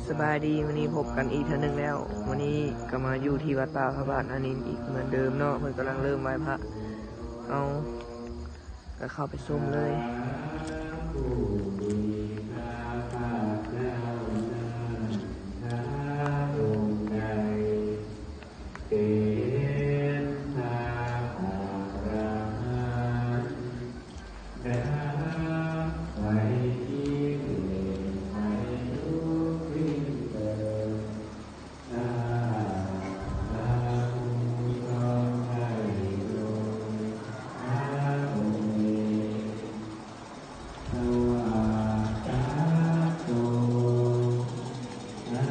ສະບາຍດີ ມື້ນີ້ພົບກັນອີກເທື່ອໜຶ່ງແລ້ວ. ມື້ນີ້ກໍມາຢູ່ທີ່ວັດປ່າພະບາດນານິນອີກເໝືອນເດີມເນາະ. ເພິ່ນກຳລັງເລີ່ມໄຫວ້ພະ. ເອົາ ກໍເຂົ້າໄປຊົມເລີຍ. ເປັນພະອະລະຫັນ ດັບໄຟກິເລດໄຟລຸກວິເລີດ ສາທຸຊົງໄດ້ໂດຍພະອົງເອງ. ສະວາກຂາໂຕ ອະ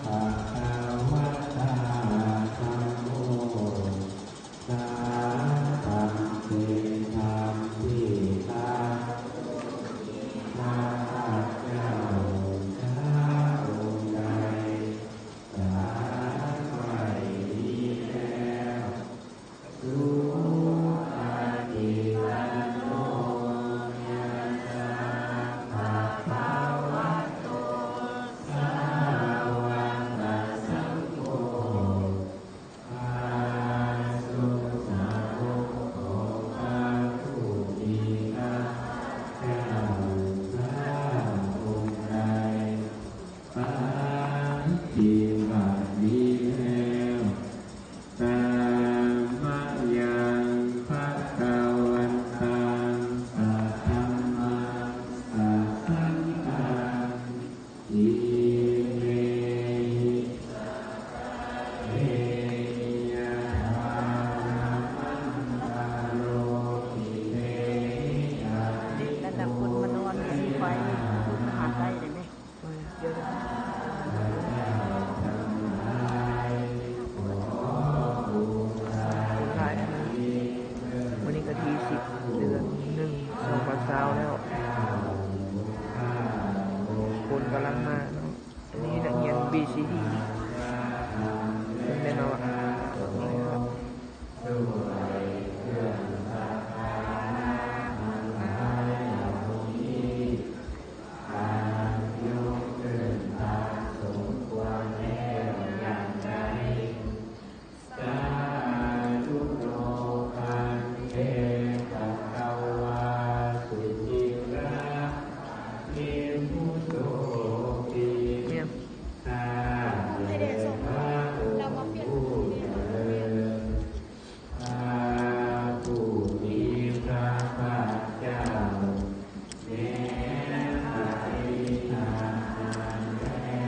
ພະຄະວະຕາ ທຳໂມ ສາທັງເປັນທຳທີ່ຂ້າພະເຈົ້າພະອົງໃດ ຕັດໄວ້ດີແລ້ວ. ສຸປະຕິປັນໂນ ຍະຖາ ພະຄະວະໂຕ ສາວະກະສັງໂຄ ພະສົງສາວົກຂອງພະຜູ້ມີພະພາກເຈົ້າພະອົງໃດ ປະຕິບັດດີແລ້ວ. ສາມະຍັງພະຄະວັນຕັງ ສະທຳມັງ ສະສັງຄັງ ອິເມຫິ ສະກາເລມິ ຍະຖາ ນະມັງ ກາໂລ ອິເມຫິ ຍະຖາ ເດັກນັ້ນນະ ຄົນມານອນຊິໄປ ຄົນມາຫາໄດ້ໄດ້ແມ? ຄົນຫຼາຍຂະໜາດ. ມື້ນີ້ກະທີສິບ ເດືອນໜຶ່ງ ສອງພັນຊາວແລ້ວ. ຄົນກຳລັງມາເນາະ. ອັນນີ້ນັກຮຽນບີຊີທີ